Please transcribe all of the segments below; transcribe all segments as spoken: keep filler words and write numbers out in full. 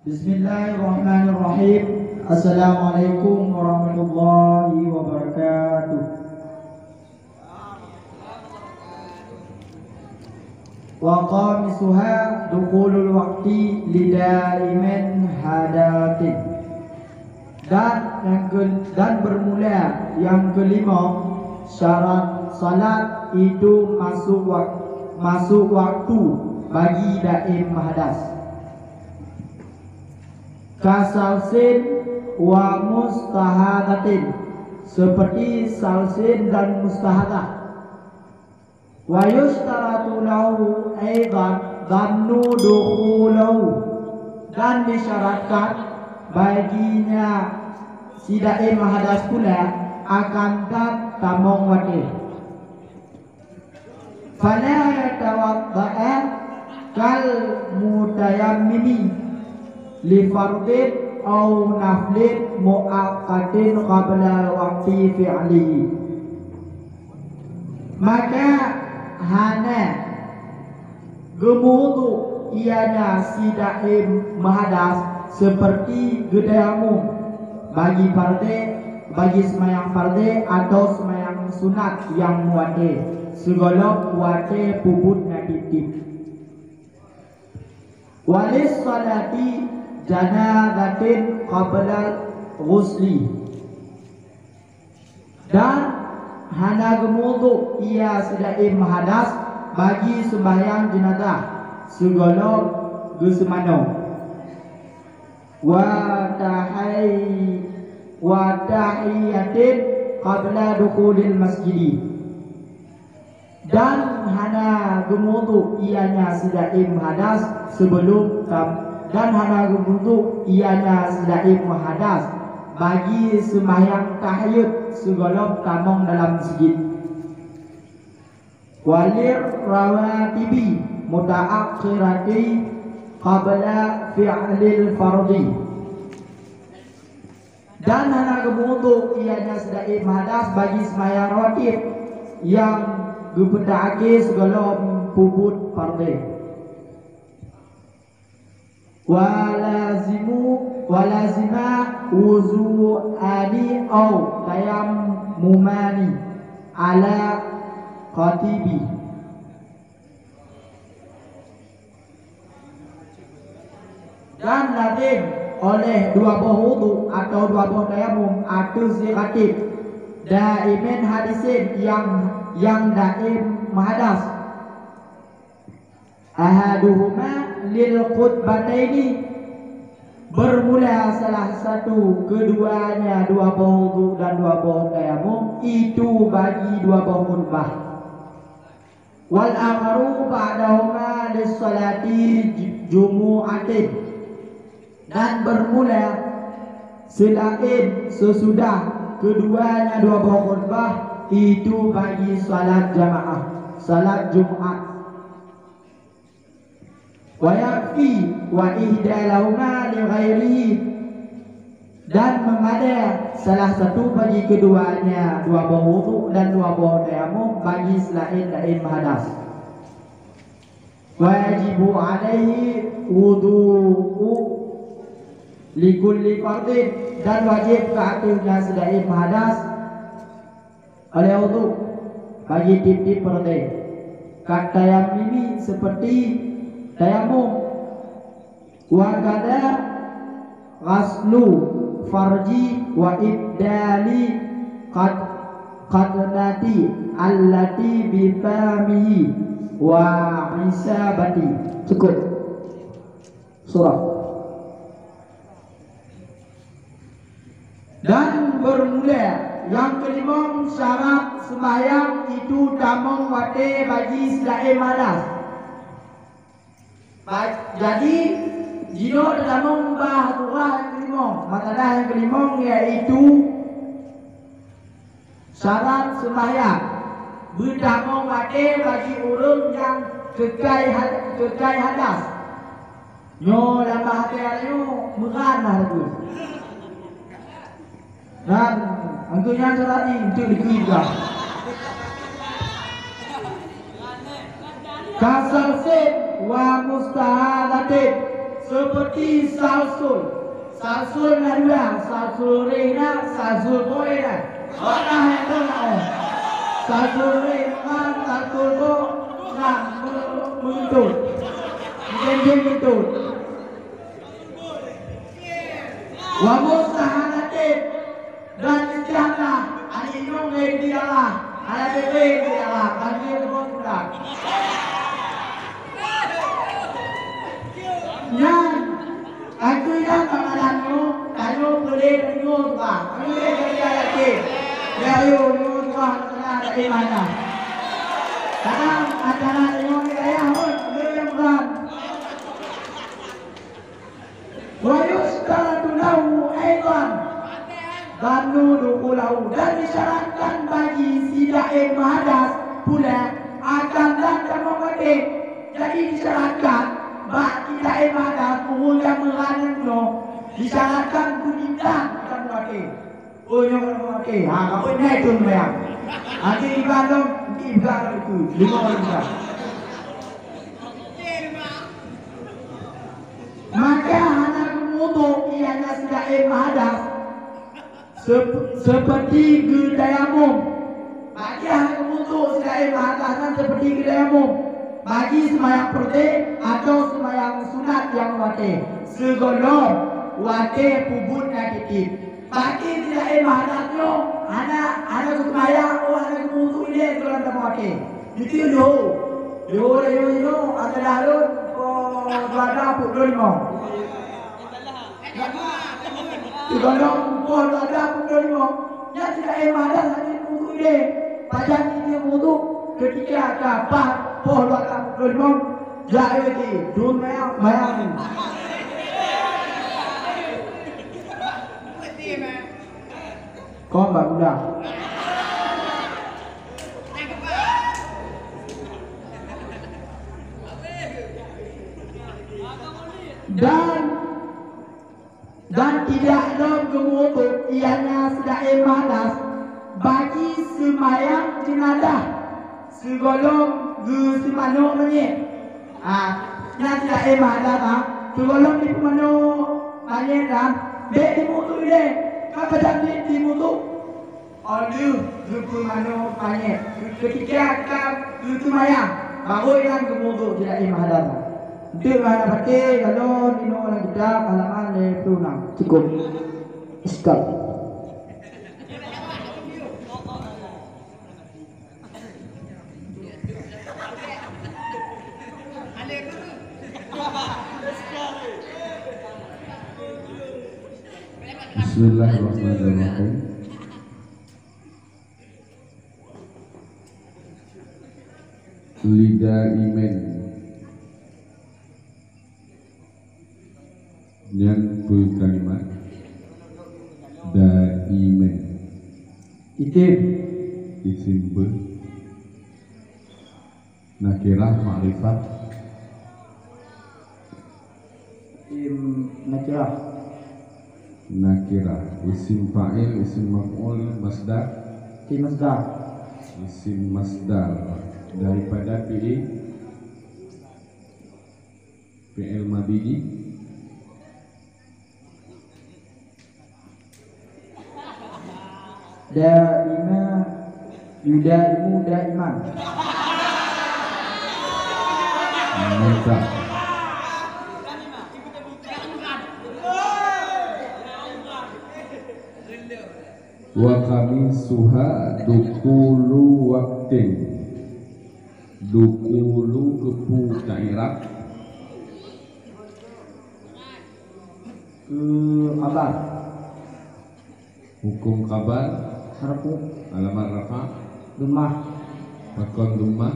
Bismillahirrahmanirrahim. Assalamualaikum warahmatullahi wabarakatuh. Wa khamisuha dukhulul waqti li daimin hadatin. Dan yang ke-, dan bermula yang kelima, syarat salat itu masuk wak-, masuk waktu bagi daim hadas. Kasalsin wa mustahadatin, seperti salsin dan mustahadah. Wa yusytaratu lahu aidan dhannu dukhulahu, dan disyaratkan baginya si daim hadas pula akan dan tamong watée. Fala yatawadda'a kal mutayammimi li fardhin aw naflin muaqqatin qabla waqti fi'lihi. Maka hana geumudu ianya si daim meuhadas seperti geutayamum bagi fardé, bagi seumayang fardé atau seumayang sunat nyang watée, sigohlom watée peubuet na tieb-tieb. Walis salati janazatin qabla ghusli. Dan hana geumudu ia si daim meuhadas bagi seumbahyang jeunazah sigohlom geuseumanoe. Wa tahai-, wa tahiyatin qabla dukhulil masjidi. Dan hana geumudu ianya si daim hadas sebelum tam-, dan hana geumudu ianya si daim hadas bagi seumbahyang tahiyat sigohlom tamong dalam masjid. Walir rawatibi mutaakhirati qabla fi'lil fardhi. Dan hana geumudu ianya si daim hadas bagi seumayang rawatib nyang geupeutak-akhé sigohlom peubuet fardé. Walazimu, walazima wuzu'ani au tayammumani ala khatibi. Dan lazim oleh dua boh wudu atau dua boh tayamum ateueh si khatib daimin hadisin nyang, nyang daim meuhadas. Ahaduhuma lil khutbataini, bermula salah satu keduanya dua boh wudu dan dua boh tayamum itu bagi dua boh khutbah. Wal akharu ba'dahuma lis-salati jumu'atin, dan bermula selain sesudah keduanya dua boh khutbah itu bagi salat jamaah, salat Jumat. Wa yakfi wa ihda lahuma li ghairihi, dan memadai salah satu bagi keduanya dua boh wudu dan dua boh tayamum bagi selain daim hadas. Wajibu alaihi wudu'u likulli fardin, dan wajib ke atasnya si daim hadas oleh wudu bagi tieb-tieb peureudée. Kat tayammimi, seperti tayamum. Wa kadza ghaslu farji wa ibdali qad-, qadnati allati bi famihi wa isabati. Cukup. Surah. Dan bermula nyang keulimong syarat seumbahyang itu tamong watée bagi si daim hadas. Ba-, jadi, jinoe teutamong bah surah nyang keulimong. Masalah nyang keulimong yaitu syarat seumbahyang beutamong watée bagi ureuëng nyang keukai had-, keukai hadas. Nyoe lam bahasa nyoe meunan lah tu. Dan untuk nyan syarat ni untuk dikui juga. Kasalsin wa mustahadatin, Seperti salsul. Salsul na dua, salsul reh na, salsul boe na. Awak na hai tu na, eh. Salsul reh na, salsul boe na, me-, meungeutôt. Mungkin jih meungeutôt. Wa mustahanatin. Dan istihanah, aneuk inong ngon Gusti Allah, hana teupeue Gusti Allah, banjir teupeu pulang. Nyan, aku nyan bak malam nyoe, tanyoe peuleueh deungoe tuha. Peuleueh deungoe yakin. Ya, ayo, deungoe tuha, teuka ada iman dah. Kadang acara deungoe di dayah pun, peuleueh nyang beurani. Wa yusytaratu lahu aidan dhannu dukhulahu, dan disyaratkan bagi si daim hadas pula akan dan tamong watée. Jadi disyaratkan bak si daim hadas ureuëng nyang meuhan nyoe disyaratkan beuiman tamong watée. Oh, nyoe ka meumaké. Ha, ka oi nai tu meubayang. Até iba lom, di iba lom itu. Lima orang iba. Maka hana geumudu ianya si daim hadas sep-, seperti geutayamum. Bagi hana geumudu si daim hadas nyan seperti geutayamum. Bagi seumayang peureutée atau seumayang sunat nyang watée, sigohlom watée peubuet na tieb-tieb. Bagi si daim hadas nyoe hana, hana geuseumayang, oh, hana geumudu ilée sigohlom tamong watée. Jitiek leuhô. Leuhô, leuhô, leuhô, ata daun, poh dua ploh limong. Sigohlom poh dua ploh limong. Nyan si daim hadas hana geumudu ilée. Pajan jitiek wudu, ketika ka paih poh dua ploh limong, jak lagi, dum mayang, mayang. Kon bak budak. Dan, dan tidak lom geumudu ianya si daim hadas bagi seumayang jeunazah sigohlom geuseumanok manyét. Ah, nyan si daim hadas, ah, sigohlom jipeumanok manyét, ah, bék jimudu ilée, ka pajan jih jimudu. Óh lheueh geupeumanok manyét, keutika ka geuseumayang, barô nyan geumudu si daim hadas. Eunteuk hana patéh, kalon inoe lam kitab halaman lhèe ploh nam. Cukup. Stop. Bismillahirrahmanirrahim. Lidaimin. Nyan peue kalimat daimin? Isim. Isim peue? Nakirah, makrifat? Isim nakirah. Nakirah. Isim fa'il, isim maf'ul, masdar? Isim masdar. Isim masdar. Daripada fi'il? Fi'il madhi jih? Daima, yudaimu daiman. Mantap. Wa khamisuha dukhulu waqtin. Dukhulu keupeue ta-i'rab? Keu khabar. Huköm khabar. Marfu'. Alamat rafa'. Dhammah. Pakon dhammah?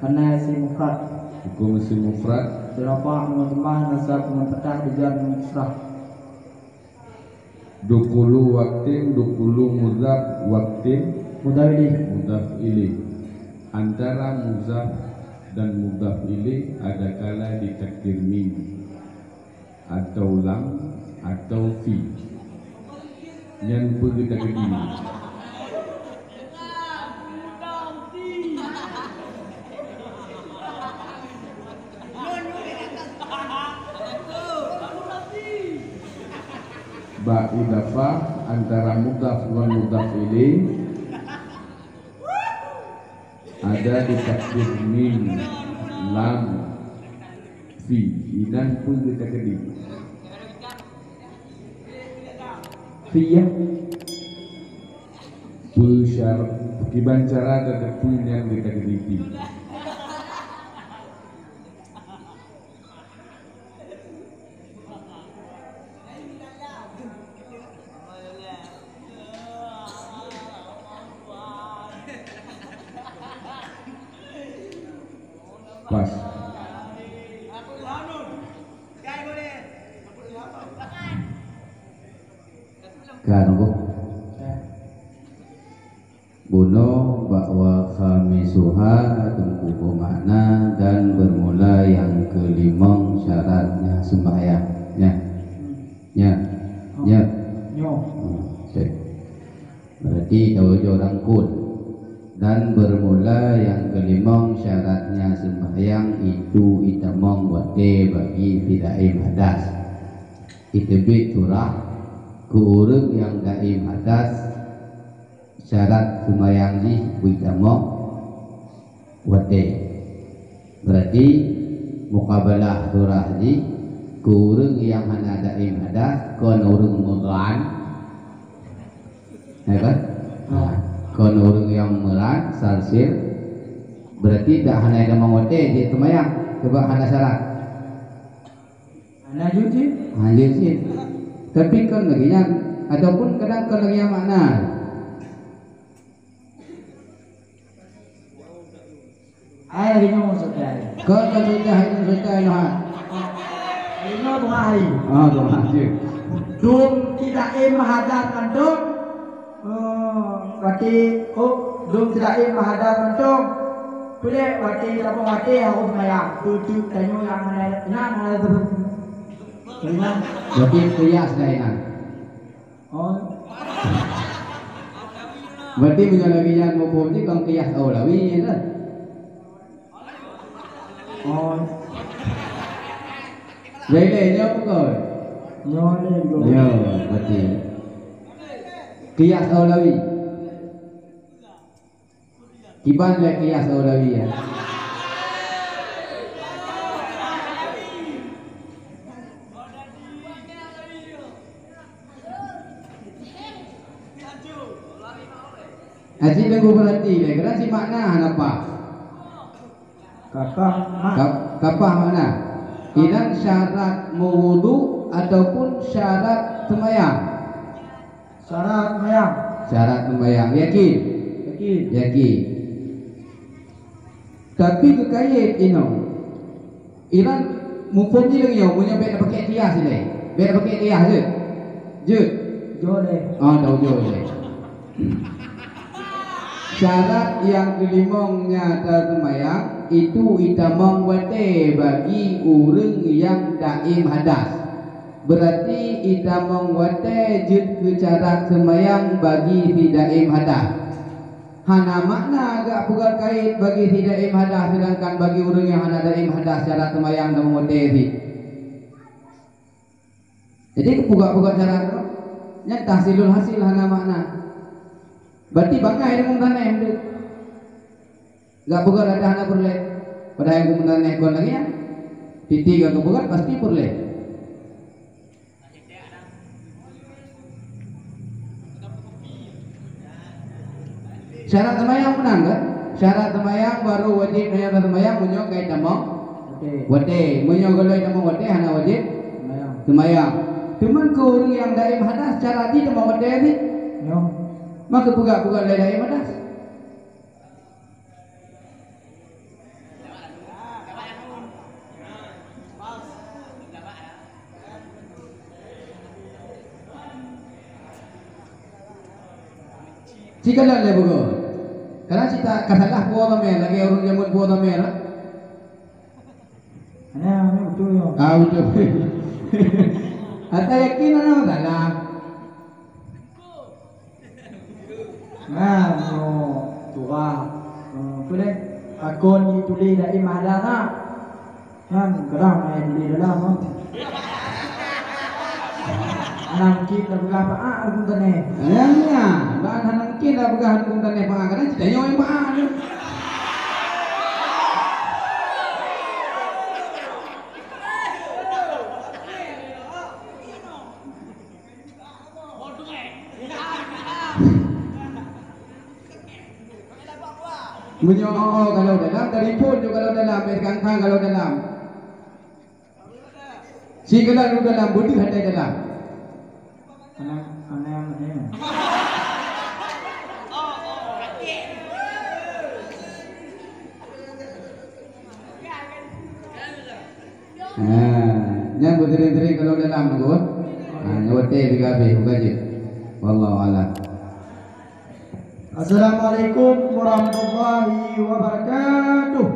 Kareuna isim mufrad. Huköm isim mufrad. Dirafa' ngon dhammah, nasab ngon fathah, dijar ngon kasrah. Dukhulu waqtin, dukhulu mudhaf, waqtin mudhaf ilaih. Mudhaf ilaih. Antara mudhaf dan mudhaf ilaih adakala ditakdir mim, atau lam, atau fi. Nyan peue geutakdir? Ba idafah antara mudhaf ngon mudhaf ilaih ada di takdir mim, lam, fi. Inan peue geutakdim? Fi, ya. Peue syar-, kiban cara dan peue nyang geutakdim fi? Pas. Ka nunggu. Bunoe bak wa khamisuha teungku beumakna dan bermula nyang keulimong syaratnya sembahyang. Nya. Nya. Nya. Nyoe. Hmm, cek. Berarti tawoe rangkul. Dan bermula nyang keulimong syaratnya sembahyang itu itamong watée bagi si daim hadas. Iteubiet surah keu ureuëng nyang daim hadas. Syarat seumayang jih beuitamong watée. Berarti mukabalah surah jih keu ureuëng nyang hana daim hadas, kon ureuëng meuran. Ya kan? Ha, kon ureuëng nyang meuran, salsil. Berarti dak hana itamong watée jih seumayang, sebab hana syarat. Hana jeuet cit. Hana jeuet cit. Tapi kon lagée nyan, ataupun kadang kon lagée nyan makna. Ai lagée nyoe maksud ai. Kon ka susah, hai susah, hai Noha. Lagée nyoe dua hari. Ah, dua hari. Dum tidak im hadas antum. Oh, watée, oh, dum tidak im hadas antum. Peulek watée, apa watée harus mayang. Tutup tanyoe nyang hana, nyang hana. Berarti kias dah inan. Oh. Berarti meunyoe lagée nyan muphom jih kon kias aulawi nyan lah. Oh. Jadi nyoe bukan? Nyoe ni, nyoe. Nyoe, berarti. Kias aulawi. Kiban lé kias aulawi, ya. Aji teungku peurati lé, kadang si makna hana pah. Kapah mak. Kap-, kapah makna. Inan syarat mewudu ataupun syarat seumayang? Syarat seumayang. Syarat seumayang. Yakin? Yakin. Yakin. Tapi geukayét inoe. Iran muphom jih lagée nyoe, meunyoe bék na pakai kias ilée. Bék na pakai kias jeuet. Jeuet. Jeuet lé. Ah, dah jeuet lé. Syarat nyang keulimong nyata seumayang, itu itamong watée bagi ureuëng nyang daim hadas. Berarti itamong watée jeuet keu syarat seumayang bagi si daim hadas. Hana makna gak peugah kayét bagi si daim hadas, sedangkan bagi ureuëng nyang hana daim hadas syarat seumayang dan watée si. Jadi, peugah-peugah syarat tu, nyan tahsilul hasil hana makna. Berarti bangai deungon tanah tu. Gak peugah dah hana peureulée. Padahai geumeunaneh kon lagée nyan. Titik gak peugah pasti peureulée. Syarat seumayang meunan kan? Syarat seumayang baru wajéb nyan seumayang meunyoe ka itamong. Oke. Watée, meunyoe golom itamong watée hana wajéb seumayang. Seumayang. Teuma keu ureuëng nyang daim hadas cara jih tamong watée jih. Nyoe. Maka peugah-peugah lé daim hadas. Ci kalon lé bugoe. Karena cita ka salah puwoe tamé, lagée ureuëng jameun puwoe tamé lah. Hana, hana beutôi nyoe. Ah, beutôi. Ata yakin hana masalah. Nah, nyoe surah, eh, apa lé? Pakon jituléh daim hadas na. Nyan kadang na jituléh dalam, ha. Hana mungken tapeugah paak dukon taneh. Nyang nyan, bah hana mungken tapeugah dukon taneh paak, kadang cit tanyoe nyang paak tu. Meunyoe oh, oh, kalau dalam, dari phon tu kalau dalam, dari kangkang kalau dalam. Si kalau dalam, beudeuh hati dalam. Anak, anak, anak. Ha, nyang beuteuring-teuring kalau dalam tu. Ha, nyoe watèe piga habéh, buka jeuet. Wallahu a'lam. Assalamualaikum warahmatullahi wabarakatuh.